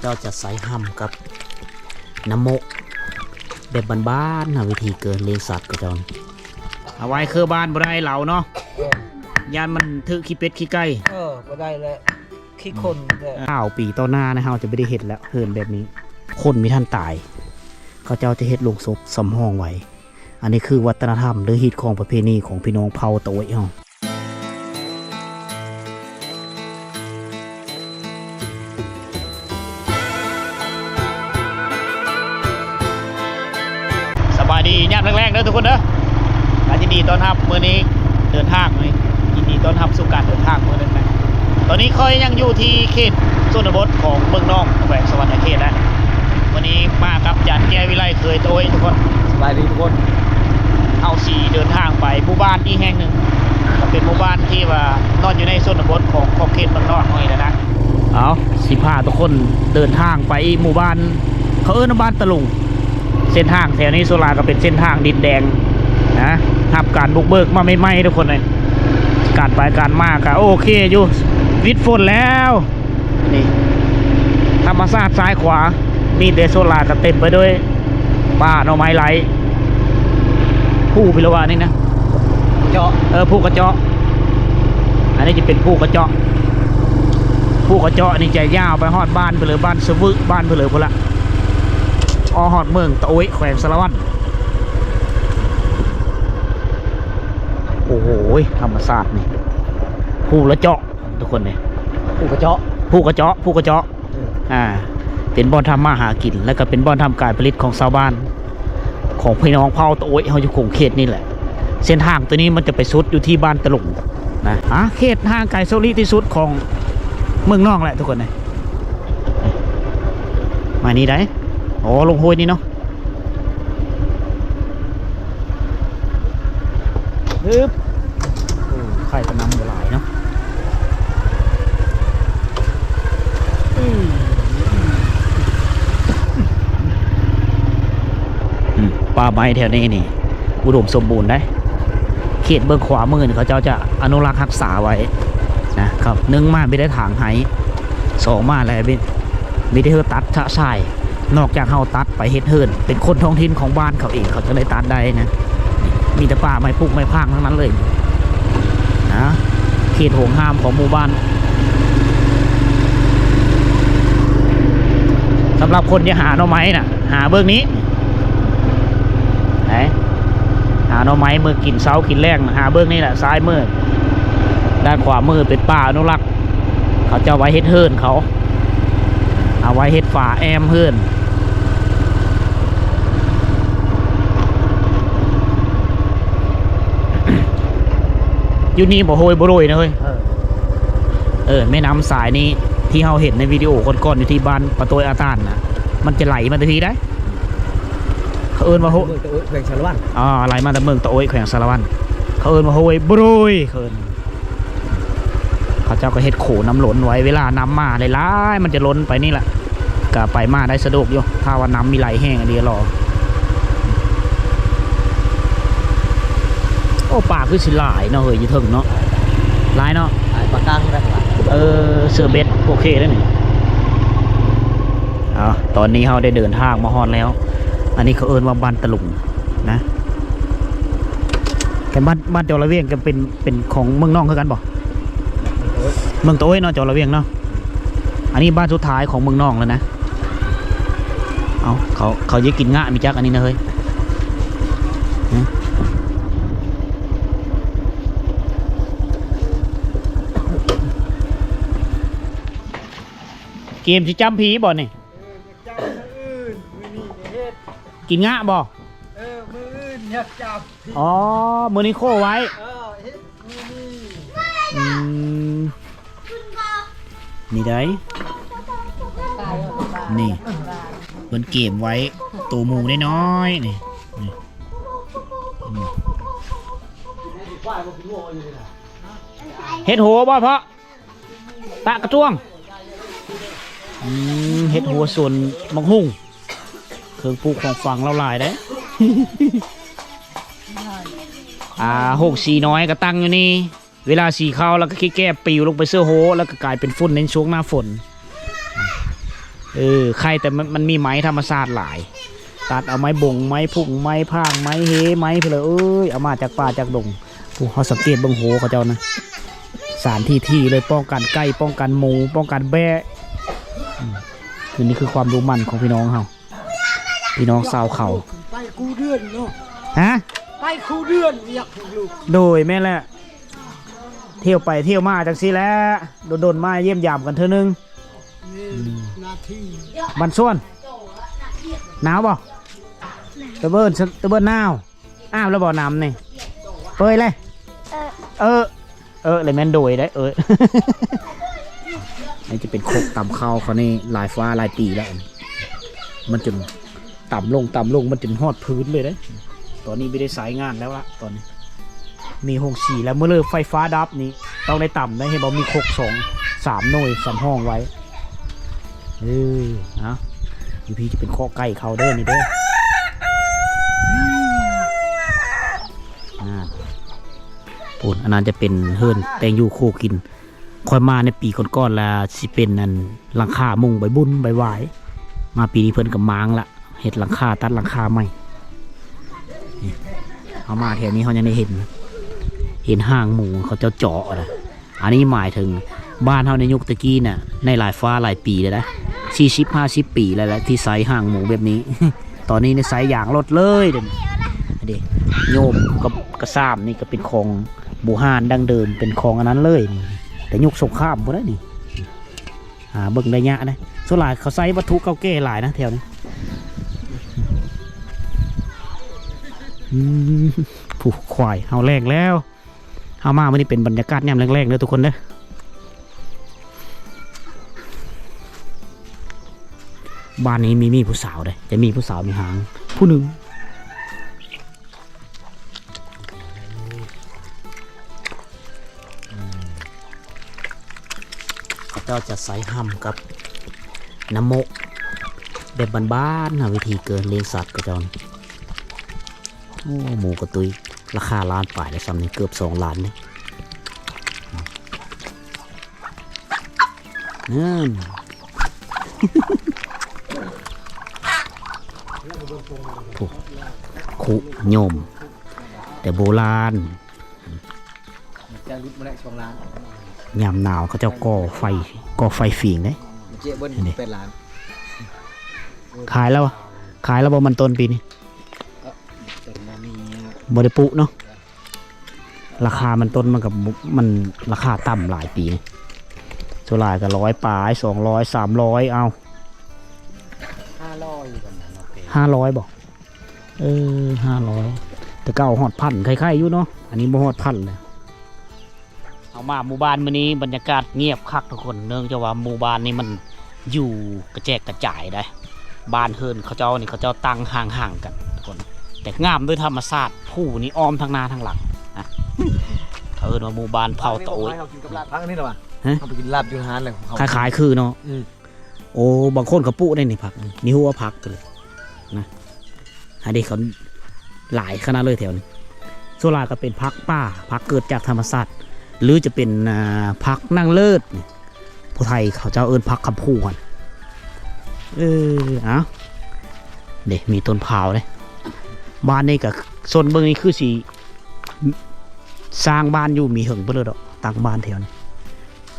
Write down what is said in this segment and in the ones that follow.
ເຈົ້າຈະໃສ່ຮ່ຳກັບນ້ຳມົກແບບບ້ານໆນະ ວິທີເກີນລ້ຽງສັດຂອງເຈົ້າ. ເອົາໄວ້ຄືບ້ານບໍ່ໄດ້ເຫຼົ້າເນາະ ເອີ ຢ້ານມັນຖືກຂີ້ເປັດຂີ້ໄກ່ ເອີ ບໍ່ໄດ້ແຫຼະ ຂີ້ຄົນແຫຼະ. ຊາວປີຕໍ່ໜ້ານະ ເຮົາຈະບໍ່ໄດ້ເຮັດແລ້ວ ເຮືອນແບບນີ້ ຄົນມີທ່ານຕາຍ ເຂົາເຈົ້າຈະເຮັດໂລງສົບສຳຮອງໄວ້. ອັນນີ້ຄືວັດທະນະທຳ ຫຼື ຮີດຄອງປະເພນີຂອງພີ່ນ້ອງເຜົ່າຕາໂອ້ຍເຮົາ. ສະບາຍດີຍາມແລງໆເດີທຸກຄົນເດີ ກະຍິນດີຕ້ອນຮັບມື້ນີ້ເດີນທາງນີ້ ຍິນດີຕ້ອນຮັບສູ່ການເດີນທາງມື້ນີ້ນະ. ຕອນນີ້ຂ້ອຍຍັງຢູ່ທີ່ເຂດຊົນນະບົດຂອງເມືອງນອງ ແຂວງສະຫວັນນະເຂດນະ. ມື້ນີ້ມາກັບຈານແກ້ວ ວິໄລ ເຄີຍໂຕຍທຸກຄົນ. ສະບາຍດີທຸກຄົນ. ເຮົາຊິເດີນທາງໄປໝູ່ບ້ານອີກແຫ່ງໜຶ່ງ ກະເປັນໝູ່ບ້ານທີ່ວ່ານອນຢູ່ໃນຊົນນະບົດຂອງຂອບເຂດເມືອງນອງເຮົານີ້ແຫຼະນະ. ເອົາ ຊິພາທຸກຄົນເດີນທາງໄປອີກໝູ່ບ້ານ ເຂົາເອີ້ນວ່າບ້ານຕະລຸງ. ເສັ້ນທາງແຖວນີ້ສ່ວນຫຼາຍກະເປັນເສັ້ນທາງດິນແດງນະ ຮັບການບຸກເບີກມາໃໝ່ໆທຸກຄົນເອີຍ. ການໄປການມາກະໂອເຄຢູ່ ວິດຝົນແລ້ວ. ນີ້ທຳມະຊາດຊ້າຍຂວາ ມີແຕ່ສ່ວນຫຼາຍກະເຕັມໄປດ້ວຍປ່າໜໍ່ໄມ້ໄຫຼ. ພູພິລະວະນີ້ນະ ເຈາະ ເອີ ພູກະເຈາະ. ອັນນີ້ຈະເປັນພູກະເຈາະ ພູກະເຈາະນີ້ຈະຍາວໄປຮອດບ້ານພຸ້ນເລີຍ ບ້ານສະວຶ ບ້ານພຸ້ນເລີຍພຸ້ນລະ ເອາະຮອດເມືອງຕາໂອ້ຍ ແຂວງສາລະວັນ. ໂອ້ໂຫ ທຳມະຊາດນີ້ ພູລະເຈາະ ທຸກຄົນເອີຍ ພູກະເຈາະ ພູກະເຈາະ ພູກະເຈາະ ເອີ ອ່າ ເປັນບ່ອນທຳມາຫາກິນ ແລະກະເປັນບ່ອນທຳການຜະລິດຂອງຊາວບ້ານ ຂອງພີ່ນ້ອງເຜົ່າຕາໂອ້ຍເຮົາຢູ່ຂົງເຂດນີ້ແຫຼະ. ເສັ້ນທາງໂຕນີ້ມັນຈະໄປສຸດຢູ່ທີ່ບ້ານຕະລຸງນະ ອ່າ ເຂດຫ່າງໄກໂຊລີທີ່ສຸດຂອງເມືອງນອງແຫຼະທຸກຄົນເອີຍ. ມານີ້ໄດ໋ ໂອ້ ລົງຫ້ວຍນີ້ເນາະ. ຮຶບ ໂອ້ ໄຂ່ກະນຳບໍ່ຫຼາຍເນາະ. ອືມ ອືມ ປ່າໄມ້ແຖວນີ້ນີ້ອຸດົມສົມບູນໄດ໋. ເຂດເບື້ອງຂວາມືນີ້ເຂົາເຈົ້າຈະອະນຸລັກຮັກສາໄວ້ນະ ຄັບ ໜຶ່ງມາມີແຕ່ຖາງໄຮ່ ສອງມາແລ້ວມີ ມີແຕ່ເຮົາຕັດຊະຊາຍ ນອກຈາກເຮົາຕັດໄປເຮັດເຮືອນ ເປັນຄົນທ້ອງຖິ່ນຂອງບ້ານເຂົາເອງ ເຂົາຈະໄດ້ຕັດໄດ້ນະ. ມີແຕ່ປ່າໄມ້ພຸກໄມ້ພາງທັງນັ້ນເລີຍນະ ເຂດໂຫງຫ້າມຂອງໝູ່ບ້ານ. ສຳລັບຄົນທີ່ຫາໜໍ່ໄມ້ນະ ຫາເບິ່ງນີ້ ໄປ ຫາໜໍ່ໄມ້ມື້ກິນເຊົ້າກິນແລງ ຫາເບິ່ງນີ້ແຫຼະ ຊ້າຍມື ດ້ານຂວາມືເປັນປ່າອະນຸລັກ ເຂົາເຈົ້າໄວ້ເຮັດເຮືອນເຂົາ ເອົາໄວ້ເຮັດຝາແອ້ມເຮືອນ. ຢູ່ນີ້ບໍ່ໂຮຍບໍ່ໂລຍນະເຮີ້ຍ. ເອີ ເອີ ແມ່ນ້ຳສາຍນີ້ທີ່ເຮົາເຫັນໃນວິດີໂອກ່ອນໆ ຢູ່ທີ່ບ້ານປາໂຕ້ຍອາຕານນະ ມັນຈະໄຫຼມາແຕ່ພີ້ໄດ໋. ເຂົາເອີ້ນວ່າໂຮ ເມືອງຕາໂອ້ຍ ແຂວງສາລະວັນ. ອໍ ໄຫຼມາແຕ່ເມືອງຕາໂອ້ຍ ແຂວງສາລະວັນ. ເຂົາເອີ້ນວ່າໂຮຍບໍ່ໂລຍ ເຂົາເອີ້ນ. ເຂົາເຈົ້າກະເຮັດໂຂນ້ຳລົ້ນໄວ້ ເວລານ້ຳມາຫຼາຍໆ ມັນຈະລົ້ນໄປນີ້ລະ ກະໄປມາໄດ້ສະດວກຢູ່ ຖ້າວ່ານ້ຳມີໄຫຼແຮງອີ່ຫຼີລະ. ໂອ້ ປາຄືຊິຫຼາຍເນາະເຮີ້ຍ ຢູ່ເທິງເນາະ ຫຼາຍເນາະ ຫຼາຍ ປາກັງໄດ້ຫຼາຍ. ເອີ ເສືອເບັດໂອເຄເດ້ນີ້. ເອົາ ຕອນນີ້ເຮົາໄດ້ເດີນທາງມາຮອດແລ້ວ ອັນນີ້ເຂົາເອີ້ນວ່າບ້ານຕະລຸງນະ. ແຕ່ບ້ານ ບ້ານຈອລະວຽງກະເປັນ ເປັນຂອງເມືອງນອງຄືກັນບໍ່? ເມືອງຕາໂອ້ຍເນາະ ຈອລະວຽງເນາະ. ອັນນີ້ບ້ານສຸດທ້າຍຂອງເມືອງນອງແລ້ວນະ. ເອົາ ເຂົາ ເຂົາຈະກິນງະມີຈັກອັນນີ້ນະເຮີ້ຍ. ເກມຊິຈ້ຳຜີບໍ່ນີ້? ເອີ ຢາກຈ້ຳມື້ອື່ນ ມື້ນີ້ຈະເຮັດ ກິນງະບໍ່? ເອີ ມື້ອື່ນຢາກຈ້ຳຜີ. ອໍ ມື້ນີ້ໂຄໄວ້. ເອີ ເຮັດມື້ນີ້. ອືມ ນີ້ໄດ໋ ນີ້ ເພິ່ນເກມໄວ້ໂຕໝູນ້ອຍໆ ນີ້ ນີ້ ເຮັດໂຫບໍ່ເພາະ? ປະກະຕ້ວງ. ອືມ ເຮັດຫົວສວນໝາກຫຸ່ງ ເຄື່ອງປູກຂອງຝັງລາວຫຼາຍເດ້. ອ່າ ໂຮງສີນ້ອຍກະຕັ້ງຢູ່ນີ້ ເວລາສີເຂົ້າແລ້ວກະຂີ້ແກບປິວລົງໄປເຊື້ອໂຮ ແລ້ວກະກາຍເປັນຝຸ່ນໃນຊ່ວງໜ້າຝົນ. ເອີ ໄຄແຕ່ມັນ ມັນມີໄມ້ທຳມະຊາດຫຼາຍ ຕັດເອົາໄມ້ບົງ ໄມ້ພຸ່ງ ໄມ້ພາງ ໄມ້ເຮ ໄມ້ພຸ້ນແຫຼະ ເອີຍ ເອົາມາຈາກປ່າຈາກດົງ. ຜູ້ ເຮົາສັງເກດເບິ່ງໂຮເຂົາເຈົ້ານະ ສານທີ່ໆເລີຍ ປ້ອງກັນໄກ່ ປ້ອງກັນໝູ ປ້ອງກັນແບ້ ອືມ ຄືນີ້ຄືຄວາມດຸໝັ່ນຂອງພີ່ນ້ອງເຮົາ ພີ່ນ້ອງຊາວເຂົາ. ໄປຄູ່ເດືອນເນາະ ຮະ ໄປຄູ່ເດືອນ ຢາກຮູ້ລູກ ໂດຍ ແມ່ນແຫຼະ ທ່ຽວໄປທ່ຽວມາຈັ່ງຊີ້ແຫຼະ ດົນໆມາຢ້ຽມຢາມກັນເທື່ອໜຶ່ງ. ນີ້ ອືມ ໜ້າທີ່ ບ້ານສວນ ໜາວບໍ່? ຕະເບີນ ຕະເບີນໜາວ. ອາບແລ້ວບໍ່ນ້ຳນີ້? ເປີຍເລີຍ ເອີ ເອີ ເອີ ແລ້ວແມ່ນໂດຍໄດ໋ ເອີ ນີ້ຈະເປັນຄົກຕຳເຂົ້າເຂົານີ້ ຫຼາຍຟ້າຫຼາຍປີແລ້ວ ມັນຈົນ ຕ່ຳລົງ ຕ່ຳລົງ ມັນຈົນຮອດພື້ນເລີຍເດ້. ຕອນນີ້ບໍ່ໄດ້ໃຊ້ງານແລ້ວລະ ຕອນນີ້ມີໂຮງສີແລ້ວ ມື້ເລີໄຟຟ້າດັບນີ້ຕ້ອງໄດ້ຕ່ຳໄດ້ ເຫັນບໍ່ ມີຄົກສອງສາມໜ່ວຍສຳຮອງໄວ້. ເອີ ເອົາ ຢູ່ພີ້ຈະເປັນຄອກໄກ່ເຂົາເດີນີ້ເດີ. ອາ ພຸ້ນ ອັນນັ້ນຈະເປັນເຮືອນແຕ່ງຢູ່ຄູ່ກິນ. ຂ້ອຍມາໃນປີກ່ອນໆ ລະຊິເປັນອັນຫຼັງຄາມຸງໃບບຸນໃບຫວາຍ ມາປີນີ້ເພິ່ນກະມ້າງລະ ເຮັດຫຼັງຄາ ຕັດຫຼັງຄາໃໝ່. ເຮົາມາແຖວນີ້ເຮົາຍັງໄດ້ເຫັນ ເຫັນຫ້າງໝູເຂົາເຈົ້າເຈາະນະ. ອັນນີ້ໝາຍເຖິງບ້ານເຮົາໃນຍຸກແຕ່ກີ້ນະ ໃນຫຼາຍຟ້າຫຼາຍປີແລ້ວນະ ສີ່ສິບຫ້າສິບປີແລ້ວແຫຼະ ທີ່ໃຊ້ຫ້າງໝູແບບນີ້. ຕອນນີ້ໃຊ້ຢາງລົດເລີຍເດ ໂຍມກັບກະຊາມນີ້ກະເປັນຂອງບູຮານດັ້ງເດີມ ເປັນຂອງອັນນັ້ນເລີຍ ແຕ່ຍຸກສົງຄາມພຸ້ນນະນີ້. ຫາເບິ່ງໄດ້ຍາກນະ ສ່ວນຫຼາຍເຂົາໃຊ້ວັດຖຸເກົ່າແກ່ຫຼາຍນະແຖວນີ້. ອືມ ຜູ້ ຄວາຍເຮົາແລ້ງແລ້ວ. ເຮົາມາມື້ນີ້ເປັນບັນຍາກາດຍາມແລງໆເດີທຸກຄົນເດີ. ບ້ານນີ້ມີ ມີຜູ້ສາວເດ້ ຈະມີຜູ້ສາວມີຫາງຜູ້ໜຶ່ງ. ເຂົາເຈົ້າຈະໃຊ້ຮ່ຳກັບນ້ຳມົກແບບບ້ານໆນະ ວິທີເກີນລ້ຽງສັດເຂົາເຈົ້າ. ໂອ້ ໝູກະຕຸ້ຍ ລາຄາລ້ານປາຍແລ້ວ ຊ່ຳນີ້ເກືອບສອງລ້ານເດ້. ນັ້ນ ໂອ້ ຄຸໂຍມ ແຕ່ໂບລານ ຈະຫຼຸດມາໄດ້ສອງລ້ານ. ຍາມໜາວເຂົາເຈົ້າກໍ່ໄຟ ກໍ່ໄຟຝິງເດ້. ເຈ້ເບິ່ງ ນີ້ ແປດລ້ານ. ຂາຍແລ້ວ ຂາຍແລ້ວບໍ່ມັນຕົ້ນປີນີ້? ບໍ່ໄດ້ປຸເນາະ. ລາຄາມັນຕົ້ນມັນກໍ ມັນລາຄາຕ່ຳຫຼາຍປີນີ້ ສ່ວນຫຼາຍກໍຮ້ອຍປາຍ ສອງຮ້ອຍ ສາມຮ້ອຍ ເອົາ ຫ້າຮ້ອຍ ຫ້າຮ້ອຍບໍ່? ເອີ ຫ້າຮ້ອຍ ແຕ່ເກົ່າຮອດພັນໄຄໆຢູ່ເນາະ ອັນນີ້ບໍ່ຮອດພັນແລ້ວ. ເຮົາມາໝູ່ບ້ານມື້ນີ້ບັນຍາກາດງຽບຄັກທຸກຄົນ ເນື່ອງຈາກວ່າໝູ່ບ້ານນີ້ມັນຢູ່ກະແຈກກະຈາຍໄດ໋ ບ້ານເຮືອນເຂົາເຈົ້ານີ້ ເຂົາເຈົ້າຕັ້ງຫ່າງໆກັນທຸກຄົນ ແຕ່ງາມໂດຍທຳມະຊາດ ພູນີ້ອ້ອມທັງໜ້າທັງຫຼັງນະ. ເຂົາເອີ້ນວ່າໝູ່ບ້ານເຜົ່າຕະໂອ້ຍ. ເຮົາກິນກັບລາບ ພັກອັນນີ້ລະຫວາ? ຮະ? ເຮົາໄປກິນລາບຢູ່ຮ້ານແລ້ວ ຄ້າຍໆຄືເນາະ. ອືມ ໂອ້ ບາງຄົນກໍປູກໄດ້ນີ້ ຜັກນີ້ ມີຫົວຜັກເລີຍນະ. ອັນນີ້ເຂົາຫຼາຍຂະໜາດເລີຍແຖວນີ້ ສ່ວນຫຼາຍກໍເປັນຜັກປ່າ ຜັກເກີດຈາກທຳມະຊາດ ຫຼືຈະເປັນ ອ່າ ຜັກນາງເລີດນີ້ ຜູ້ໄທເຂົາເຈົ້າເອີ້ນຜັກຄຳພູຫັ້ນ. ເອີ ເອົ້າ ເດ້ ມີຕົ້ນພ້າວເດ້. ບ້ານນີ້ກໍ ຊົນເບິ່ງນີ້ຄືຊິສ້າງບ້ານຢູ່ມີເຫິງເບີດດອກ ຕັ້ງບ້ານແຖວນີ້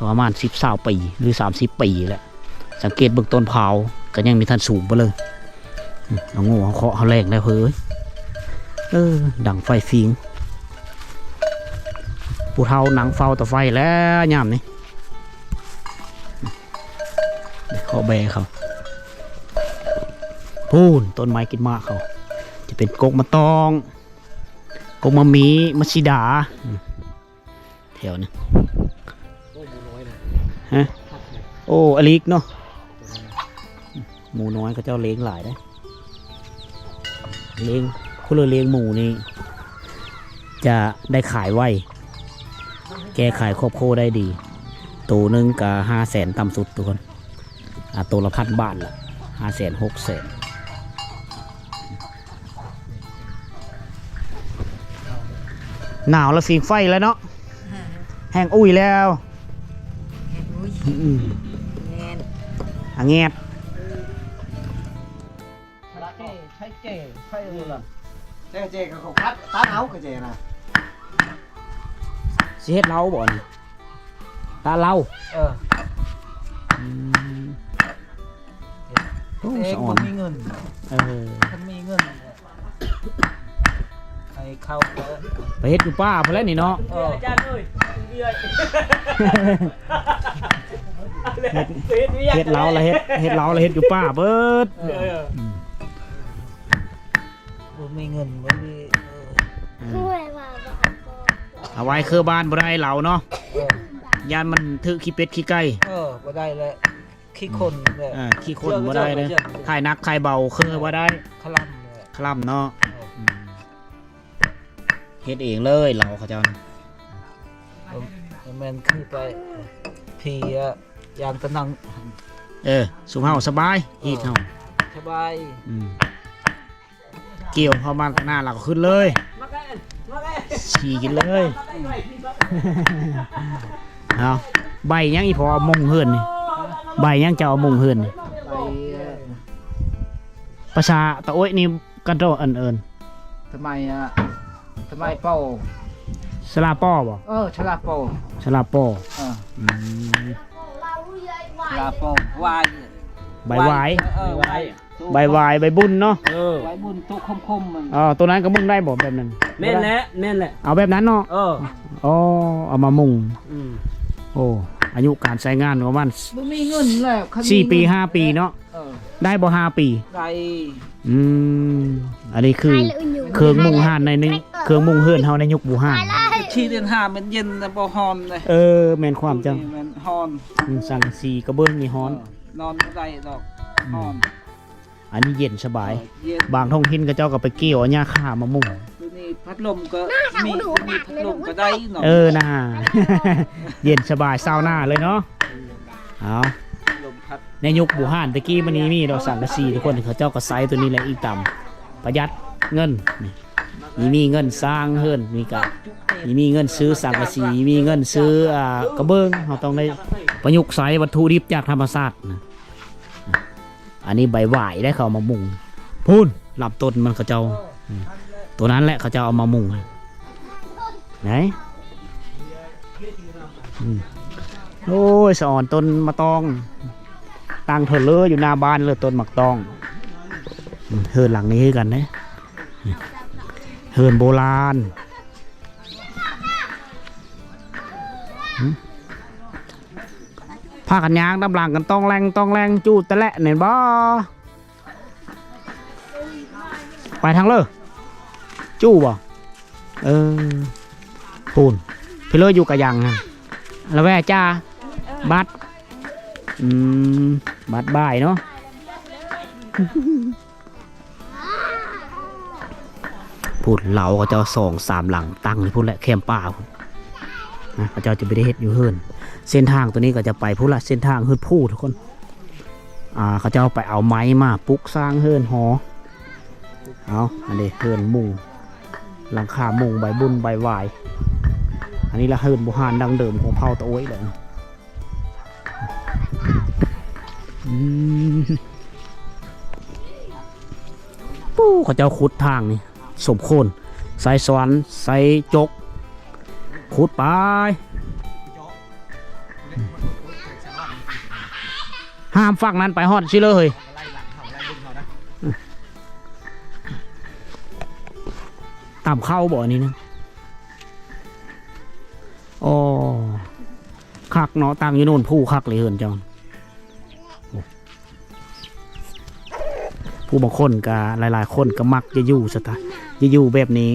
ປະມານສິບ ຊາວປີ ຫຼື ສາມສິບປີແຫຼະ. ສັງເກດເບິ່ງຕົ້ນພ້າວກໍຍັງມີທັນສູງປານເລີຍ. ອືມ ເອົາໂງ່ເຮົາເຄາະເຮົາແລ້ງແລ້ວເຮີ້ຍ. ເອີ ດັງໄຟຝິງ ຜູ້ເຖົ້ານັ່ງເຝົ້າຕາໄຟແລ້ວຍາມນີ້. ເຄາະແບເຂົາ ພຸ້ນ ຕົ້ນໄມ້ກິນໝາກເຂົາ ຈະເປັນກົກໝາກຕອງ ກົກໝາກໝີ ໝາກສີດາ. ອືມ ແຖວນີ້ ໂອ້ ໝູນ້ອຍນະ ຮະ ໂອ້ ອາລິກເນາະ ໝູນ້ອຍເຂົາເຈົ້າລ້ຽງຫຼາຍເດ້ ລ້ຽງ ຜູ້ເລີ້ງໝູນີ້ຈະໄດ້ຂາຍໄວ ແກ້ໄຂຄອບຄົວໄດ້ດີ ໂຕໜຶ່ງກະຫ້າແສນຕ່ຳສຸດທຸກຄົນ ອ່າ ໂຕລະພັນບາດລະ ຫ້າແສນ ຫົກແສນ. ໜາວລະຝີງໄຟແລ້ວເນາະ ແຫ້ງອຸ້ຍແລ້ວ ອືມ ອາແງດ ແຈໃຜເອີຍລະ ແຈ ແຈກໍເຂົາຕັດ ຕັດເອົາກະແຈນະ ຊິເຮັດເຫຼົ້າບໍ່ນີ້? ຕາເຫຼົ້າ ເອີ ອືມ ໂອ້ ສະອອນ ບໍ່ມີເງິນ ເອີ ຄັນມີເງິນໃຫ້ເຂົາ ໄປເຮັດຢູ່ປ່າພຸ້ນແຫຼະນີ້ເນາະ ເອີ ເຮັດ ເຮັດເຫຼົ້າລະເຮັດ ເຮັດເຫຼົ້າລະເຮັດຢູ່ປ່າເບິດ ເອີ ອືມ ບໍ່ມີເງິນ ບໍ່ມີ ເອີ ເອົາໄວ້ເຄືອບ້ານບໍ່ໄດ້ເຫຼົ້າເນາະ ເອີ ຢ້ານມັນຖືກຂີ້ເປັດຂີ້ໄກ່ ເອີ ບໍ່ໄດ້ແຫຼະ ຂີ້ຄົນແຫຼະ ເອີ ຂີ້ຄົນບໍ່ໄດ້ເດ້ ຂາຍໜັກຂາຍເບົາຄືບໍ່ໄດ້ ຄະລຳແຫຼະ ຄະລຳເນາະ ເອີ ອືມ ເຮັດເອງເລີຍເຫຼົ້າເຂົາເຈົ້ານະ ເອີ ແມ່ນຄືໄປພີ ຢ່າງຕະໜັງ ເອີ ຊຸມເຮົາສະບາຍ ເອີ ຮີດເຮົາ ສະບາຍ ອືມ ກ່ຽວເຂົ້າມາໜ້າລາວກໍຂຶ້ນເລີຍ ມາແກະ ມາແກະ ສີກິນເລີຍ ເອົາ ໃບຫຍັງອີ່ພໍເອົາມຸງເຮືອນນີ້ ໃບຫຍັງເຈົ້າເອົາມຸງເຮືອນນີ້ ໃບ ພາສາຕາໂອ້ຍນີ້ ກັນໂຕ ອັນເອີ້ນ ທຳໄມອະ ທຳໄມເປົ່າ ສະຫຼາປໍບໍ? ເອີ ສະຫຼາປໍ ສະຫຼາປໍ ເອີ ອືມ ສະຫຼາປໍ ຫວາຍ ໃບຫວາຍ ເອີ ຫວາຍ ໃບຫວາຍ ໃບບຸນເນາະ ເອີ ໃບບຸນໂຕຄົມໆ ມັນ ອໍ ໂຕນັ້ນກໍມຸງໄດ້ບໍ ແບບນັ້ນ? ແມ່ນແຫຼະ ແມ່ນແຫຼະ ເອົາແບບນັ້ນເນາະ ເອີ ອໍ ເອົາມາມຸງ ອືມ ໂອ້ ອາຍຸການໃຊ້ງານປະມານ ບໍ່ມີເງິນແລ້ວ ສີ່ປີ ຫ້າປີເນາະ ເອີ ໄດ້ບໍ່ ຫ້າປີ? ໄດ້ ອືມ ອັນນີ້ຄືເຄື່ອງມຸງຮ້ານໃນ ໃນເຄື່ອງມຸງເຮືອນເຮົາໃນຍຸກບູຮານ ສີ່ເດືອນຫ້າມັນເຢັນນະ ບໍ່ຮ້ອນເດ້ ເອີ ແມ່ນຄວາມເຈົ້າ ແມ່ນຮ້ອນ ອືມ ສັງກະສີກະເບື້ອງນີ້ຮ້ອນ ເອີ ນອນບໍ່ໄດ້ດອກ ອືມ ຮ້ອນ ອັນນີ້ເຢັນສະບາຍ ເອີ ເຢັນ ບາງທ້ອງຖິ່ນເຂົາເຈົ້າກໍໄປກ່ຽວເອົາຫຍ້າຄາມາມຸງ ດຽວນີ້ພັດລົມກໍມີ ມີພັດລົມກໍໄດ້ເນາະ ເອີ ນະ ເຢັນສະບາຍຊາວນາເລີຍເນາະ ເອົາ ລົມພັດ ໃນຍຸກບູຮານແຕ່ກີ້ມັນມີ ມີດອກສັງກະສີ ທຸກຄົນ ເຂົາເຈົ້າກໍໃຊ້ໂຕນີ້ແຫຼະ ອີງຕາມປະຢັດເງິນ ມີ ມີເງິນສ້າງເຮືອນ ມີກະ ມີ ມີເງິນຊື້ສັງກະສີ ມີເງິນຊື້ ອ່າ ກະເບື້ອງ ເຮົາຕ້ອງໄດ້ປະຍຸກໃຊ້ວັດຖຸດິບຈາກທຳມະຊາດນະ ອັນນີ້ໃບຫວາຍໄດ້ ເຂົາເອົາມາມຸງ ພຸ້ນ ລຳຕົ້ນມັນເຂົາເຈົ້າ ອືມ ໂຕນັ້ນແຫຼະເຂົາເຈົ້າເອົາມາມຸງ ໄດ ອືມ ໂອ້ຍ ສະອອນຕົ້ນມະຕອງ ຕັ້ງເທີເລີຢູ່ໜ້າບ້ານເລີຍ ຕົ້ນໝາກຕອງ ອືມ ເຮືອນຫຼັງນີ້ຄືກັນເດ້ ເຮືອນໂບລານ ອືມ ພາກັນຍ່າງນຳຫຼັງກັນ ຕ້ອງແລ່ງ ຕ້ອງແລ່ງ ຈູດແຕະແລະ ແມ່ນບໍ່? ໄປທາງເລີ ຈູ້ບໍ່? ເອີ ພຸ້ນ ພີເລີຢູ່ກະຍັງຫັ້ນ ລະແວຈ້າ ບັດ ອືມ ບັດບ່າຍເນາະ. ພຸ້ນ ເລົາເຂົາເຈົ້າສອງສາມຫຼັງຕັ້ງຢູ່ພຸ້ນແຫຼະ ແຄມປ່າພຸ້ນນະ ເຂົາເຈົ້າຈະບໍ່ໄດ້ເຮັດຢູ່ເຮືອນ. ເສັ້ນທາງໂຕນີ້ກໍຈະໄປພຸ້ນລະ ເສັ້ນທາງຮຶດພູທຸກຄົນ. ອ່າ ເຂົາເຈົ້າໄປເອົາໄມ້ມາປຸກສ້າງເຮືອນຫໍ ເອົາ ອັນນີ້ເຮືອນມຸງ ຫຼັງຄາມຸງໃບບຸນໃບຫວາຍ. ອັນນີ້ລະເຮືອນບູຮານດັ້ງເດີມຂອງເຜົ່າຕາໂອ້ຍແຫຼະ. ອືມ ປູ້ ເຂົາເຈົ້າຂຸດທາງນີ້ ສົມຄວນ ໃຊ້ສອນ ໃຊ້ຈົກ ຂຸດໄປ ຫ້າມຝັ່ງນັ້ນໄປຮອດຊິເລີຍ. ຕຳເຂົ້າບໍ່ອັນນີ້ນະ? ອໍ ຄັກເນາະ ຕັ້ງຢູ່ໂນນພູ ຄັກເລີຍເຮືອນເຈົ້າ. ຜູ້ບາງຄົນກະ ຫຼາຍໆຄົນກະມັກຈະຢູ່ສະຖານ ຈະຢູ່ແບບນີ້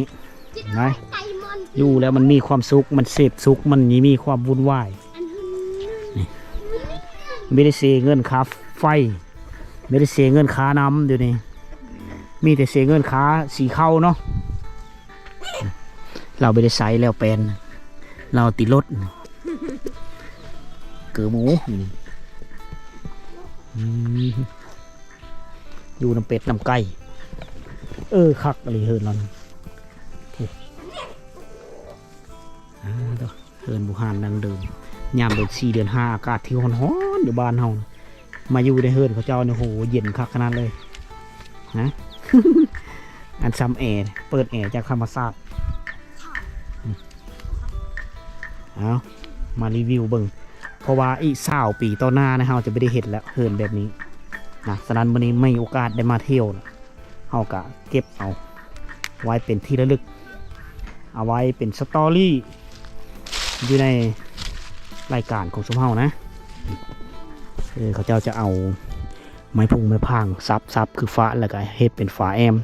ນະ ຢູ່ແລ້ວມັນມີຄວາມສຸກ ມັນເສບສຸກ ມັນມີຄວາມວຸ່ນວາຍ. ນີ້ ບໍ່ໄດ້ເສຍເງິນຄ່າໄຟ ບໍ່ໄດ້ເສຍເງິນຄ່ານ້ຳ ດຽວນີ້ມີແຕ່ເສຍເງິນຄ່າສີເຂົ້າເນາະ. ລາວບໍ່ໄດ້ໃຊ້ແລ້ວແປນ ລາວຕິດລົດ ເກີໝູ ອືມ ຢູ່ນຳເປັດນຳໄກ່. ເອີ ຄັກອີ່ຫຼີເຮືອນລາວນີ້. ອ່າ ເຮືອນບູຮານດັ້ງເດີມ ຍາມເດືອນສີ່ເດືອນຫ້າ ອາກາດທີ່ຮ້ອນໆ ຢູ່ບ້ານເຮົາ ມາຢູ່ໃນເຮືອນເຂົາເຈົ້ານີ້ ໂຫ ເຢັນຄັກຂະໜາດເລີຍນະ. ອັນຊ່ຳແອ ເປີດແອຈາກທຳມະຊາດ. ເອົາ ມາຣີວິວເບິ່ງ ເພາະວ່າອີກຊາວປີຕໍ່ໜ້ານະ ເຮົາຈະບໍ່ໄດ້ເຫັນແລ້ວເຮືອນແບບນີ້ນະ. ສະນັ້ນ ມື້ນີ້ມີໂອກາດໄດ້ມາທ່ຽວ ເຮົາກະເກັບເອົາໄວ້ເປັນທີ່ລະລຶກ ເອົາໄວ້ເປັນສະຕໍຣີຢູ່ໃນລາຍການຂອງຊຸມເຮົານະ. ເອີ ເຂົາເຈົ້າຈະເອົາໄມ້ພຸງໄມ້ພາງສັບໆ ຄືຝາ ແລ້ວກະເຮັດເປັນຝາແອ້ມ.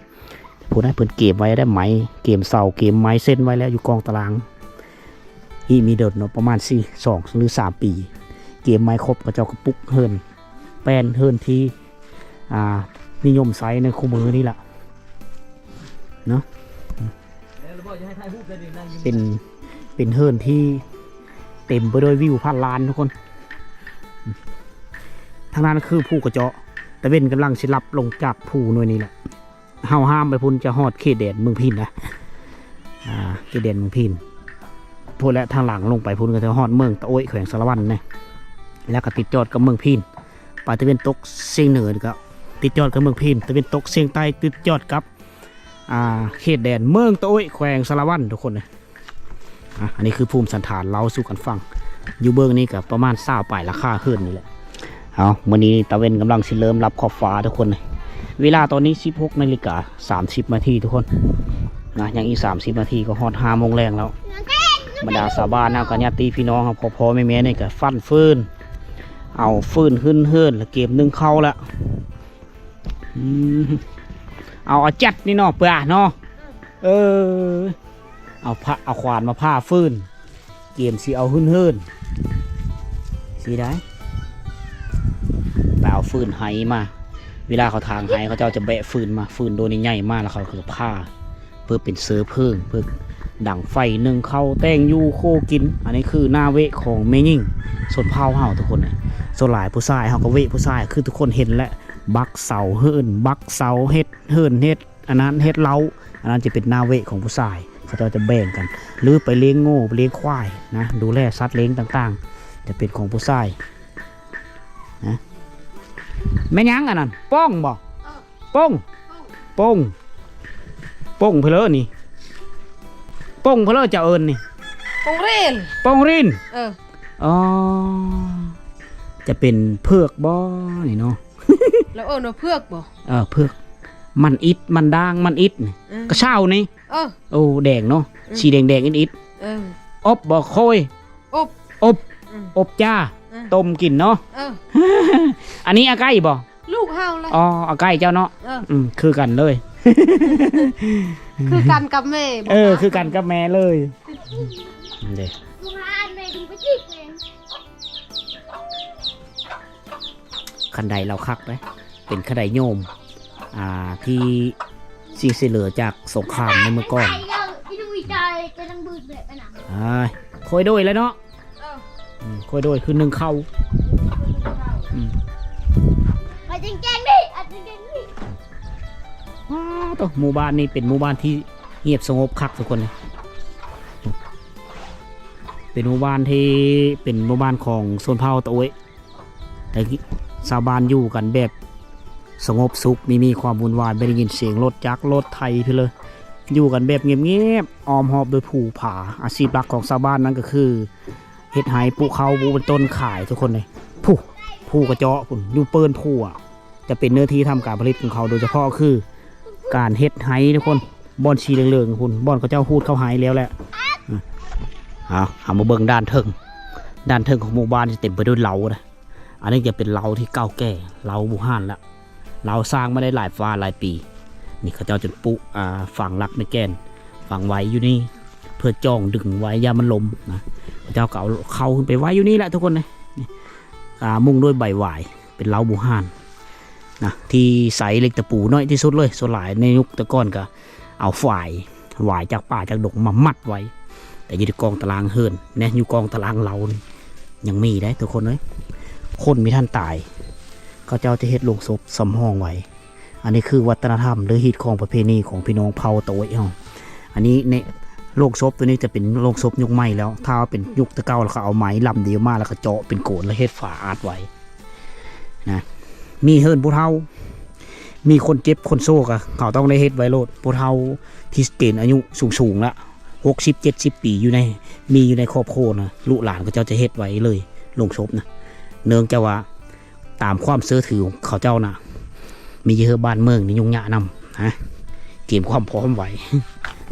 ຜູ້ໃດເພິ່ນເກມໄວ້ໄດ້ໄມ້ ເກມເສົາ ເກມໄມ້ເສັ້ນໄວ້ແລ້ວຢູ່ກອງຕາລາງ. ອີກມີດົນເນາະ ປະມານສີ່ ສອງ ຫຼື ສາມປີ ເກມໄມ້ຄົບ ເຂົາເຈົ້າກໍປຸກເຮືອນ ແປນເຮືອນທີ່ ອ່າ ນິຍົມໃຊ້ໃນຄູ່ມື້ນີ້ລະເນາະ. ເປັນ ເປັນເຮືອນທີ່ເຕັມໄປດ້ວຍວິວພັນລ້ານທຸກຄົນ. ທາງນັ້ນຄືພູກະເຈາະ ຕາເວັນກຳລັງຊິລັບລົງຈາກພູໜ່ວຍນີ້ແຫຼະ. ເຮົາຫ້າມໄປພຸ້ນຈະຮອດເຂດແດນເມືອງພີນນະ ອ່າ ເຂດແດນເມືອງພີນພຸ້ນແຫຼະ. ທາງຫຼັງລົງໄປພຸ້ນກໍຈະຮອດເມືອງຕະໂອ້ຍ ແຂວງສາລະວັນນະ ແລ້ວກໍຕິດຈອດກັບເມືອງພີນ. ໄປຕາເວັນຕົກສຽງເໜືອກໍຕິດຈອດກັບເມືອງພີນ, ຕາເວັນຕົກສຽງໃຕ້ຕິດຈອດກັບ ອ່າ ເຂດແດນເມືອງຕະໂອ້ຍ ແຂວງສາລະວັນ ທຸກຄົນເອີຍ. ອ່ະ ອັນນີ້ຄືພູມສັນຖານເລົ່າສູ່ກັນຟັງ. ຢູ່ເບື້ອງນີ້ກໍປະມານຊາວປາຍຫຼັງຄາເຮືອນນີ້ແຫຼະ. ເອົາ ມື້ນີ້ຕາເວັນກຳລັງຊິເລີ່ມລັບຂອບຟ້າທຸກຄົນ. ເວລາຕອນນີ້ສິບຫົກນາລິກາສາມສິບນາທີທຸກຄົນນະ, ຍັງອີກສາມສິບນາທີກໍຮອດຫ້າໂມງແລງແລ້ວ. ບັນດາຊາວບ້ານເຮົາກັບຍາດຕິພີ່ນ້ອງເຮົາ ພໍ່ໆແມ່ໆນີ້ກໍຟັນຟືນ ເອົາຟືນຫຶ້ນເຮືອນ ແລ້ວກຽມໜຶ້ງເຂົ້າແລ້ວ. ອືມ ເອົາ ເອົາຈັດນີ້ເນາະ ເປືອເນາະ. ເອີ ເອົາພະ ເອົາຂວານມາຜ່າຟືນ ກຽມຊິເອົາຫຶ້ນເຮືອນຊິໄດ້ ໄປເອົາຟືນໄຫມາ. ເວລາເຂົາຖາງໄຫ ເຂົາເຈົ້າຈະແບະຟືນມາ ຟືນໂດນໃຫຍ່ໆມາ ແລ້ວເຂົາກໍຈະຜ່າ ເພື່ອເປັນເຊື້ອເພີງ ເພື່ອດັງໄຟ ໜຶ້ງເຂົ້າ ແຕ່ງຢູ່ ໂຄກິນ. ອັນນີ້ຄືໜ້າເວະຂອງແມ່ຍິງຊົນເຜົ່າເຮົາທຸກຄົນ. ສ່ວນຫຼາຍຜູ້ຊາຍເຮົາກໍເວະຜູ້ຊາຍ ຄືທຸກຄົນເຫັນແຫຼະ ບັກເສົາເຮືອນ ບັກເສົາ ເຮັດເຮືອນ ເຮັດອັນນັ້ນ ເຮັດເລົ້າ. ອັນນັ້ນຈະເປັນໜ້າເວະຂອງຜູ້ຊາຍ ເຂົາເຈົ້າຈະແບ່ງກັນ ຫຼືໄປລ້ຽງງົວ ໄປລ້ຽງຄວາຍນະ ດູແລສັດລ້ຽງຕ່າງໆ ຈະເປັນຂອງຜູ້ຊາຍນະ. ແມ່ນຫຍັງອັນນັ້ນ ປ້ອງບໍ່? ເອີ ປ້ອງ ປ້ອງ ປ້ອງ ປ້ອງເພິ່ນເລີນີ້ ປ້ອງເພິ່ນເລີເຈົ້າເອີ້ນນີ້ ປ້ອງຣີນ ປ້ອງຣີນ. ເອີ ອໍ ຈະເປັນເຜືອກບໍ່ນີ້ເນາະ? ລາວເອີ້ນວ່າເຜືອກບໍ່? ເອີ ເຜືອກ ມັນອິດ ມັນດ່າງ ມັນອິດນີ້ ເອີ ກະເຊົ້ານີ້. ເອີ ໂອ້ ແດງເນາະ ອືມ ສີແດງໆອິດໆ. ເອີ ອົບບໍ່? ໂຄຍ ອົບ ອົບ ອືມ ອົບຈ້າ ອືມ ຕົ້ມກິນເນາະ. ເອີ ອັນນີ້ອາໄກ່ບໍ່? ລູກເຮົາລະ. ອໍ ອາໄກ່ເຈົ້າເນາະ. ເອີ ອືມ ຄືກັນເລີຍ ຄືກັນກັບແມ່. ເອີ ຄືກັນກັບແມ່ເລີຍ. ເດ້ ຄັນໄດລາວຄັກເດ້ ເປັນຄັນໄດໂຍມ ອ່າ ທີ່ຊິງເສຍເຫຼືອຈາກສົງຄາມໃນເມື່ອກ່ອນ. ອ້າຍ ຄ່ອຍໂດຍແລ້ວເນາະ. ເອີ ອືມ ຄ່ອຍໂດຍຄືໜຶ້ງເຂົ້າ. ອືມ ເອົາແຈ້ງໆນີ້ ເອົາແຈ້ງໆນີ້. ອ້າວ ໂຕ ໝູ່ບ້ານນີ້ເປັນໝູ່ບ້ານທີ່ງຽບສະຫງົບຄັກທຸກຄົນເລີຍ. ເປັນໝູ່ບ້ານທີ່ເປັນໝູ່ບ້ານຂອງຊົນເຜົ່າຕະໂອ້ຍ. ແຕ່ຊາວບ້ານຢູ່ກັນແບບສະຫງົບສຸກ ບໍ່ມີຄວາມວຸ່ນວາຍ ບໍ່ໄດ້ຍິນສຽງລົດຈັກລົດໄຖເທື່ອເລີຍ. ຢູ່ກັນແບບງຽບໆ ອ້ອມຮອບດ້ວຍພູຜາ. ອາຊີບຫຼັກຂອງຊາວບ້ານນັ້ນກໍຄືເຮັດໄຮ່ ປູກເຂົ້າ ປູກເປັນຕົ້ນຂາຍທຸກຄົນເລີຍ. ພູ ພູກະເຈາະພຸ້ນ ຢູ່ເປີ້ນພູ ຈະເປັນເນື້ອທີ່ທຳການຜະລິດຂອງເຂົາ ໂດຍສະເພາະຄືການເຮັດໄຮ່ທຸກຄົນ. ບ່ອນສີເຫຼືອງໆພຸ້ນ ບ່ອນເຂົາເຈົ້າຮູດເຂົ້າໄຮ່ແລ້ວແຫຼະ. ເອົາ ເຮົາມາເບິ່ງດ້ານເທິງ ດ້ານເທິງຂອງໝູ່ບ້ານຈະເຕັມໄປດ້ວຍເລົ້ານະ. ອັນນີ້ຈະເປັນເລົ້າທີ່ເກົ່າແກ່ ເລົ້າບູຮານລະ ເລົ້າສ້າງມາໄດ້ຫຼາຍຟ້າຫຼາຍປີ. ນີ້ເຂົາເຈົ້າຈະປຸ ອ່າ ຝັງຫຼັກໃນແກ່ນ ຝັງໄວ້ຢູ່ນີ້ ເພື່ອຈ່ອງດຶງໄວ້ຢ່າມັນລົ້ມນະ. ເຂົາເຈົ້າກໍເອົາເຂົ້າຂຶ້ນໄປໄວ້ຢູ່ນີ້ແຫຼະທຸກຄົນເອີຍ. ອ່າ ມຸງດ້ວຍໃບຫວາຍ ເປັນເລົ້າບູຮານນະ ທີ່ໃຊ້ເຫຼັກຕະປູໜ້ອຍທີ່ສຸດເລີຍ. ສ່ວນຫຼາຍໃນຍຸກແຕ່ກ່ອນກໍເອົາຝາຍ ຫວາຍຈາກປ່າຈາກດົງມາມັດໄວ້ ແຕ່ຢູ່ໃນກອງຕາລາງເຮືອນແນະ ຢູ່ກອງຕາລາງເລົ້ານີ້ຍັງມີໄດ໋ທຸກຄົນເອີຍ. ຄົນມີທ່ານຕາຍ ເຂົາເຈົ້າຈະເຮັດໂລງສົບສຳຮອງໄວ້. ອັນນີ້ຄືວັດທະນະທຳ ຫຼື ຮີດຄອງປະເພນີຂອງພີ່ນ້ອງເຜົ່າຕະໂອ້ຍເຮົາ. ອັນນີ້ໃນໂລງສົບຕົວນີ້ຈະເປັນໂລງສົບຍຸກໃໝ່ແລ້ວ. ຖ້າວ່າເປັນຍຸກແຕ່ເກົ່າ ແລ້ວເຂົາເອົາໄມ້ລຳດຽວມາ ແລ້ວກໍເຈາະເປັນໂກນ ແລ້ວເຮັດຝາອັດໄວ້. ນະ ມີເຮືອນຜູ້ເຖົ້າ ມີຄົນເຈັບຄົນໂຊກະ ເຮົາຕ້ອງໄດ້ເຮັດໄວ້ໂລດ. ຜູ້ເຖົ້າທີ່ເກນອາຍຸສູງໆລະ ຫົກສິບເຈັດສິບປີ ຢູ່ໃນ ມີຢູ່ໃນຄອບຄົວນະ ລູກຫຼານເຂົາເຈົ້າຈະເຮັດໄວ້ເລີຍ ໂລງສົບນະ. ເນື່ອງຈາກວ່າຕາມຄວາມເຊື່ອຖືຂອງເຂົາເຈົ້ານະ ມີຢູ່ ເຮີ ບ້ານເມືອງນີ້ຫຍຸ້ງຍາກນຳນະ ກຽມຄວາມພ້ອມໄວ້.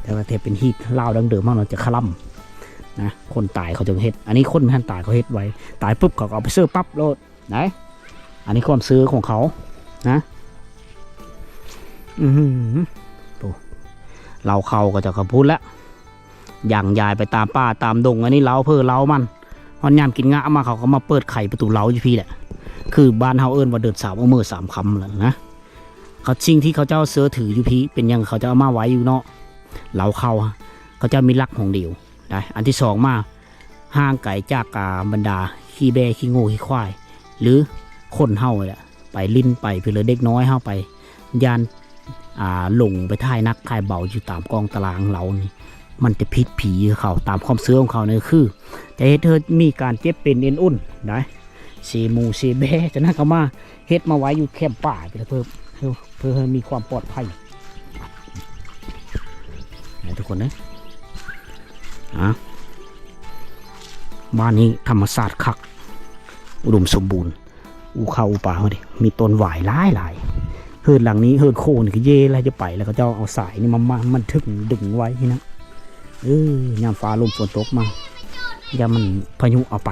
ແຕ່ວ່າແຕ່ເປັນຮີດລາວດັ້ງເດີມເຮົານະ ຈະຄະລຳນະ ຄົນຕາຍເຂົາຈະເຮັດ. ອັນນີ້ຄົນບໍ່ທັນຕາຍເຂົາເຮັດໄວ້ ຕາຍປຶບເຂົາກໍເອົາໄປເຊີປັບໂລດ. ໄດ້ ອັນນີ້ຄວາມເຊື່ອຂອງເຂົານະ. ອື ໂອ້ ເຫຼົ້າເຂົ້າກໍຈະເຂົ້າພຸ້ນແຫຼະ ຢ່າງຢາຍໄປຕາມປ່າຕາມດົງ. ອັນນີ້ເຫຼົ້າເພີເຫຼົ້າມັນ ຮອດຍາມກິນງະມາ ເຂົາກໍມາເປີດໄຂປະຕູເຫຼົ້າຢູ່ພີ້ແຫຼະ. ຄືບ້ານເຮົາເອີ້ນວ່າເດືອນສາມ ເອົາມື້ສາມຄ່ຳແຫຼະນະ. ເຂົາ ສິ່ງທີ່ເຂົາເຈົ້າເຊື່ອຖືຢູ່ພີ້ ເປັນຫຍັງເຂົາເຈົ້າເອົາມາໄວ້ຢູ່ເນາະ ເຫຼົ້າເຂົ້າ ເຂົາເຈົ້າມີຫຼັກຂອງດຽວ. ໄດ້ ອັນທີສອງມາ ຫ່າງໄກຈາກ ອ່າ ບັນດາຂີ້ແບ້ຂີ້ງົວຂີ້ຄວາຍ ຫຼື ຄົນເຮົານີ້ແຫຼະ ໄປຫຼິ້ນໄປເພື່ອເດັກນ້ອຍເຮົາໄປ ຢ້ານ ອ່າ ຫຼົງໄປຖ່າຍໜັກຖ່າຍເບົາຢູ່ຕາມກອງຕາລາງເຮົານີ້ ມັນຈະຜິດຜີເຂົາ. ຕາມຄວາມເຊື່ອຂອງເຂົານີ້ຄື ຈະເຮັດໃຫ້ມີການເຈັບເປັນເອັນອຸ່ນໄດ້ ເຊໝູເຊແບ້ ຈາກນັ້ນກໍມາ ເຮັດມາໄວ້ຢູ່ແຄມປ່າ ເພື່ອ ເພື່ອ ເພື່ອ ເພື່ອໃຫ້ມີຄວາມປອດໄພນະທຸກຄົນເດີ. ອ່າ ບ້ານນີ້ທຳມະຊາດຄັກ ອຸດົມສົມບູນ ອູ່ເຂົ້າອູ່ປາເຮົາເດ ມີຕົ້ນຫວາຍຫຼາຍໆ. ເຮືອນຫຼັງນີ້ ເຮືອນໂຄນີ້ກໍເຢແລ້ວ ຈະໄປແລ້ວ ເຂົາເຈົ້າເອົາສາຍນີ້ມາ ມາ ມັນຖືກດຶງໄວ້ນີ້ນະ. ເອີ ຍາມຟ້າລົມຝົນຕົກມາ ຢ່າມັນພາຍຸເອົາໄປ.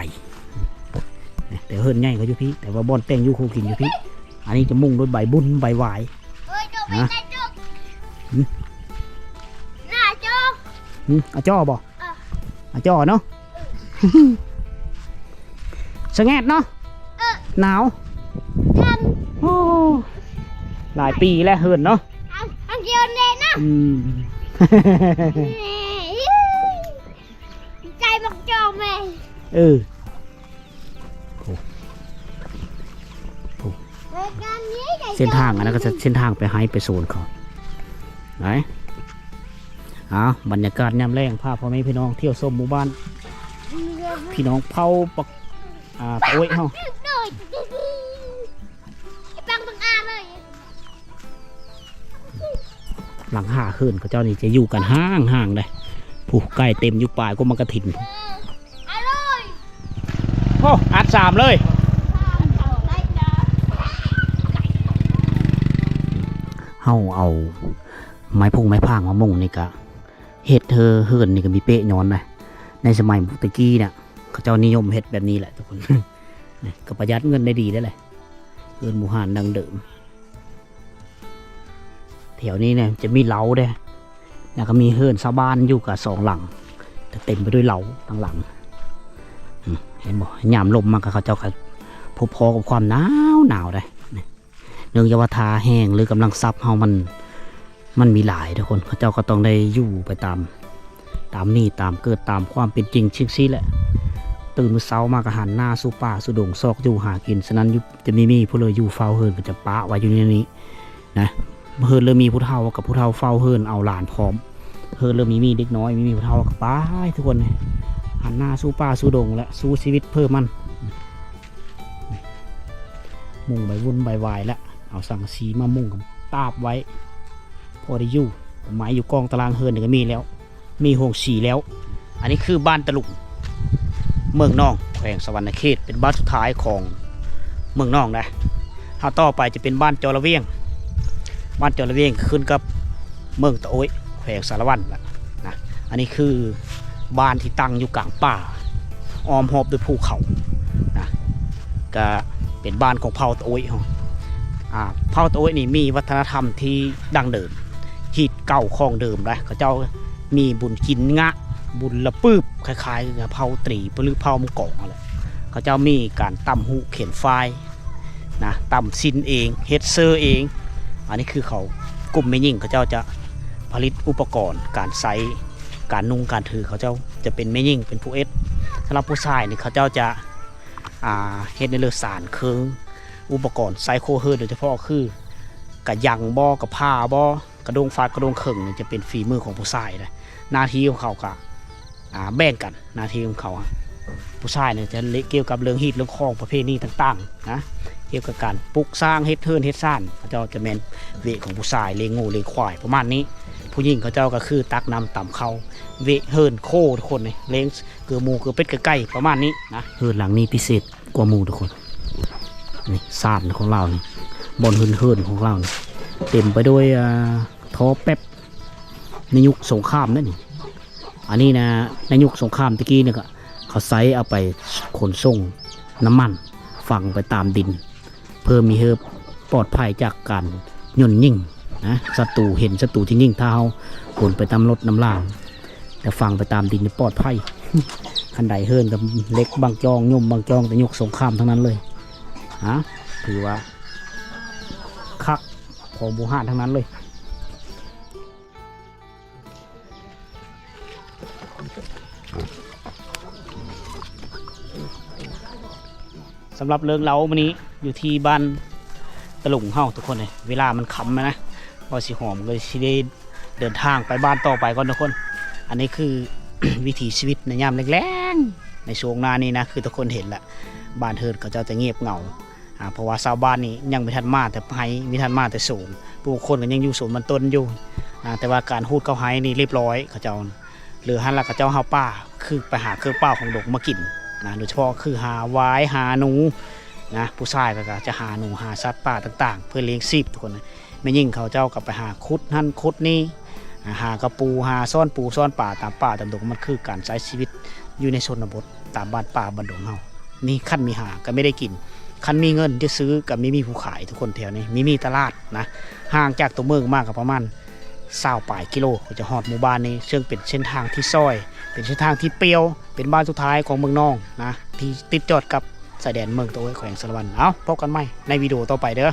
ແຕ່ເຮືອນໃຫຍ່ເຂົາຢູ່ພີ້ ແຕ່ວ່າບ່ອນແຕ່ງຢູ່ຄົງກິນຢູ່ພີ້. ອັນນີ້ຈະມຸງດ້ວຍໃບບຸນໃບຫວາຍ ເອີຍ ໂດດໄປ ນະ ໃຕ້ຕຶກ ຫຶ ໜ້າຈໍ ຫຶ ອາຈໍບໍ່? ເອີ ອາຈໍເນາະ ສະແງດເນາະ. ເອີ ໜາວ ໂອ້ ຫຼາຍປີແລ້ວເຮືອນເນາະ ອັນ ອັນດຽວນີ້ນະ ອືມ ໃຈບັກຈອມແມ່ ເອີ ໂອ້ ໂອ້ ເສັ້ນທາງອັນນັ້ນກໍຈະເສັ້ນທາງໄປໄຮ່ໄປສວນເຂົາໄດ໋. ອ້າວ ບັນຍາກາດຍາມແລງ ພາພໍ່ແມ່ພີ່ນ້ອງທ່ຽວຊົມໝູ່ບ້ານ ພີ່ນ້ອງເຜົ່າປະ ອ່າ ປະໂອ້ຍເຮົາ ຫຼັງຄາເຮືອນເຂົາເຈົ້ານີ້ຈະຢູ່ກັນຫ່າງໆເດ້ ຜູ້ໄກ່ເຕັມຢູ່ປາຍກົກໝາກກະຖິນ. ໂອ້ ອັດສາມເລີຍ ເຮົາເອົາໄມ້ພຸງໄມ້ພາງມາມຸງນີ້ກະ ເຮັດເຮືອ ເຮືອນນີ້ກໍມີເປະຍ້ອນນະ. ໃນສະໄໝແຕ່ກີ້ນະ ເຂົາເຈົ້ານິຍົມເຮັດແບບນີ້ແຫຼະທຸກຄົນ ກໍປະຢັດເງິນໄດ້ດີເດ້ແຫຼະ ເຮືອນບູຮານດັ້ງເດີມ. ແຖວນີ້ນະຈະມີເຫຼົ້າເດ້ ແລ້ວກໍມີເຮືອນຊາວບ້ານຢູ່ກະສອງຫຼັງ ຈະເຕັມໄປດ້ວຍເຫຼົ້າທັງຫຼັງ. ອືມ ເຫັນບໍ່? ຍາມລົມມາກໍເຂົາເຈົ້າກໍພົບພໍ້ກັບຄວາມໜາວໜາວໄດ໋. ເນື່ອງຈາກວ່າທ່າແຮງ ຫຼື ກຳລັງຊັບເຮົາມັນ ມັນມີຫຼາຍທຸກຄົນ ເຂົາເຈົ້າກໍຕ້ອງໄດ້ຢູ່ໄປຕາມ ຕາມນີ້ຕາມເກີດຕາມຄວາມເປັນຈິງຈັ່ງຊີ້ແຫຼະ. ຕື່ນມື້ເຊົ້າມາກໍຫັນໜ້າສູ່ປ່າສູ່ດົງຊອກຢູ່ຫາກິນ. ສະນັ້ນຢູ່ ຈະມີໝີ່ຜູ້ເລີຢູ່ເຝົ້າເຮືອນ ກໍຈະປະໄວ້ຢູ່ໃນນີ້ນະ. ເຮືອນເລີ່ມມີຜູ້ເຖົ້າ ກໍຜູ້ເຖົ້າເຝົ້າເຮືອນ ເອົາຫຼານພ້ອມ. ເຮືອນເລີ່ມມີໝີ່ເດັກນ້ອຍ ມີໝີ່ຜູ້ເຖົ້າ ກໍໄປທຸກຄົນ ຫັນໜ້າສູ່ປ່າສູ່ດົງ ແລະ ສູ້ຊີວິດເພື່ອມັນ. ມຸງໃບວຸ່ນໃບວາຍແລ້ວ ເອົາສັງກະສີມາມຸງຕາບໄວ້ ພໍໄດ້ຢູ່. ໄມ້ຢູ່ກ້ອງຕາລາງເຮືອນນີ້ກໍມີແລ້ວ ມີໂຮງສີແລ້ວ. ອັນນີ້ຄືບ້ານຕະລຸງ ເມືອງໜອງ ແຂວງສະຫວັນນະເຂດ ເປັນບ້ານສຸດທ້າຍຂອງເມືອງໜອງນະ. ເຮົາຕໍ່ໄປຈະເປັນບ້ານຈໍລະວຽງ ບ້ານຈໍລະວຽງຂຶ້ນກັບເມືອງຕະໂອ້ຍ ແຂວງສາລະວັນລະນະ. ອັນນີ້ຄື ບ້ານທີ່ຕັ້ງຢູ່ກາງປ່າ ອ້ອມຮອບດ້ວຍພູເຂົານະ ກະເປັນບ້ານຂອງເຜົ່າຕະໂອ້ຍເຮົາ. ອ່າ ເຜົ່າຕະໂອ້ຍນີ້ມີວັດທະນະທຳທີ່ດັ້ງເດີມ ຮີດເກົ່າຂອງເດີມນະ. ເຂົາເຈົ້າມີບຸນກິນງະ ບຸນລະປຶບ ຄ້າຍໆ ກັບເຜົ່າຕຣີ ຫຼື ເຜົ່າມັງກອງຫັ້ນແຫຼະ. ເຂົາເຈົ້າມີການຕ່ຳຫູຂຽນຝ້າຍ ນະ ຕ່ຳສິ້ນເອງ ເຮັດເສື້ອເອງ. ອັນນີ້ຄືເຂົາ ກຸ່ມແມ່ຍິງເຂົາເຈົ້າຈະຜະລິດອຸປະກອນການໃຊ້ ການນຸ່ງການຖື ເຂົາເຈົ້າຈະເປັນແມ່ຍິງເປັນຜູ້ເຮັດ. ສຳລັບຜູ້ຊາຍນີ້ເຂົາເຈົ້າຈະ ອ່າ ເຮັດໃນເລື່ອງສານເຄື່ອງ ອຸປະກອນໃຊ້ຄົວເຮືອນ ໂດຍສະເພາະຄື ກະຍັງບໍ ກະພ້າບໍ ກະໂດງຟາດ ກະໂດງເຄິ່ງນີ້ຈະເປັນຝີມືຂອງຜູ້ຊາຍນະ. ໜ້າທີ່ຂອງເຂົາກະ ອ່າ ແບ່ງກັນ ໜ້າທີ່ຂອງເຂົາ ຜູ້ຊາຍນີ້ຈະກ່ຽວກັບເລື່ອງຮີດເລື່ອງຄອງປະເພນີຕ່າງໆນະ. ກ່ຽວກັບການປຸກສ້າງເຮັດເຮືອນເຮັດຊານ ເຂົາເຈົ້າຈະແມ່ນເວະຂອງຜູ້ຊາຍ ລ້ຽງງົວລ້ຽງຄວາຍປະມານນີ້. ຜູ້ຍິງເຂົາເຈົ້າກໍຄືຕັກນ້ຳຕຳເຂົ້າ ເວະເຮືອນໂຄ ທຸກຄົນນີ້ ລ້ຽງເກືອໝູເກືອເປັດເກືອໄກ່ປະມານນີ້ນະ. ເຮືອນຫຼັງນີ້ພິເສດກວ່າໝູ່ ທຸກຄົນ. ນີ້ຊານຂອງລາວນີ້ ບ່ອນເຮືອນເຮືອນຂອງລາວນີ້ ເຕັມໄປດ້ວຍ ອ່າ ທໍ່ແປັບໃນຍຸກສົງຄາມເດ້ນີ້. ອັນນີ້ນະ ໃນຍຸກສົງຄາມແຕ່ກີ້ນີ້ກໍເຂົາໃຊ້ເອົາໄປຂົນສົ່ງນ້ຳມັນຝັງໄປຕາມດິນ ເພື່ອມີເຮືອປອດໄພຈາກການຍົນຍິງນະ. ສັດຕູເຫັນສັດຕູທີ່ຍິງ ຖ້າເຮົາຂົນໄປນຳລົດນຳລາງ ແລ້ວຝັງໄປຕາມດິນນີ້ປອດໄພ. ຄັນໄດເຮືອນກໍເຫຼັກບາງຈອງ ຍົມບາງຈອງ ແຕ່ຍຸກສົງຄາມທັງນັ້ນເລີຍ. ຮະ ຖືວ່າຄັກ ຂອງບູຮານທັງນັ້ນເລີຍ. ສຳລັບເລື່ອງເລົ່າມື້ນີ້ຢູ່ທີ່ບ້ານຕະຫຼົງເຮົາ ທຸກຄົນເອີຍ. ເວລາມັນຄ່ຳແລ້ວນະ ບໍ່ຊິຫອມກໍຊິໄດ້ເດີນທາງໄປບ້ານຕໍ່ໄປກ່ອນ ທຸກຄົນ. ອັນນີ້ຄື ວິຖີຊີວິດໃນຍາມແລງໆ ໃນຊ່ວງໜ້ານີ້ນະ ຄືທຸກຄົນເຫັນລະ ບ້ານເຮືອນເຂົາເຈົ້າຈະງຽບເຫງົາ. ອ່າ ເພາະວ່າຊາວບ້ານນີ້ຍັງບໍ່ທັນມາແຕ່ໄຮ່ ບໍ່ທັນມາແຕ່ສວນ ບາງຄົນກໍຍັງຢູ່ສວນມັນຕົ້ນຢູ່. ອ່າ ແຕ່ວ່າການຮູດເຂົ້າໄຮ່ນີ້ລຽບຮ້ອຍ ເຂົາເຈົ້າ ຫຼື ຫັ້ນລະເຂົາເຈົ້າຫາປ່າ ຄືໄປຫາເຄື່ອງປ່າຂອງດົງມາກິນນະ ໂດຍສະເພາະຄືຫາຫວາຍ ຫາໜູນະ. ຜູ້ຊາຍກໍ ກໍຈະຫາໜູ ຫາສັດປ່າຕ່າງໆ ເພື່ອລ້ຽງຊີບ ທຸກຄົນ. ແມ່ຍິງເຂົາເຈົ້າກໍໄປຫາຂຸດຫັ້ນຂຸດນີ້ ຫາກະປູ ຫາຊ້ອນປູຊ້ອນປາຕາມປ່າຕາມດົງ. ມັນຄືການໃຊ້ຊີວິດຢູ່ໃນຊົນນະບົດ ຕາມບ້ານປ່າບ້ານດົງເຮົານີ້. ຄັນມີຫາກໍມີໄດ້ກິນ ຄັນມີເງິນຈະຊື້ກໍມີ ມີຜູ້ຂາຍ ທຸກຄົນ. ແຖວນີ້ມີ ມີຕະຫຼາດນະ ຫ່າງຈາກຕົວເມືອງມາກໍປະມານຊາວປາຍກິໂລ ກໍຈະຮອດໝູ່ບ້ານນີ້ ເຊິ່ງເປັນເສັ້ນທາງທີ່ຊອຍ ເປັນເສັ້ນທາງທີ່ປ່ຽວ ເປັນບ້ານສຸດທ້າຍຂອງເມືອງນອງນະ ທີ່ຕິດຈອດກັບຊາຍແດນເມືອງຕະໂອ້ຍ ແຂວງສາລະວັນ. ເອົາ ພົບກັນໃໝ່ໃນວິດີໂອຕໍ່ໄປເດີ້.